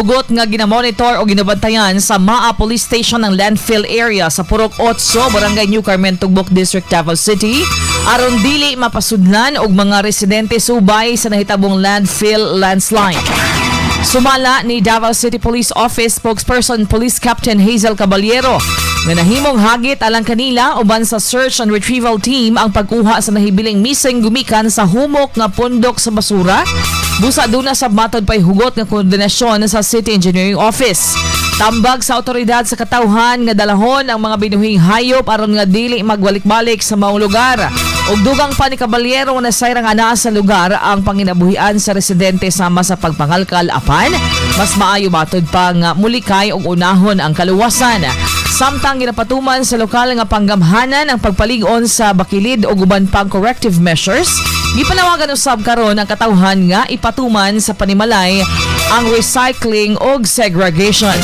Hugot nga ginamonitor o ginabantayan sa Maa Police Station ng landfill area sa Purok 8, Barangay New Carmen, Tugbok District, Davao City aron dili mapasudlan og mga residente subay sa nahitabong landfill landslide. Sumala ni Davao City Police Office spokesperson Police Captain Hazel Caballero nga nahimong hagit alang kanila uban sa search and retrieval team ang pagkuha sa nahibiling missing gumikan sa humok nga pundok sa basura. Busa duna sa matod pay hugot nga koordinasyon sa City Engineering Office. Tambag sa otoridad sa katawhan nga dalahon ang mga binuhing hayop aron nga dili magwalik-balik sa maong lugar. Ug dugang pa ni Caballero nga nasayrang anaa sa lugar ang panginabuhian sa residente sama sa pagpangalkal, apan mas maayo matod pa nga mulikay og unahon ang kaluwasan. Samtang ginapatuman sa lokal nga panggamhanan ang pagpalig-on sa bakilid o uban pang corrective measures, gipanawagan usab karon ang katawhan nga ipatuman sa panimalay ang recycling og segregation.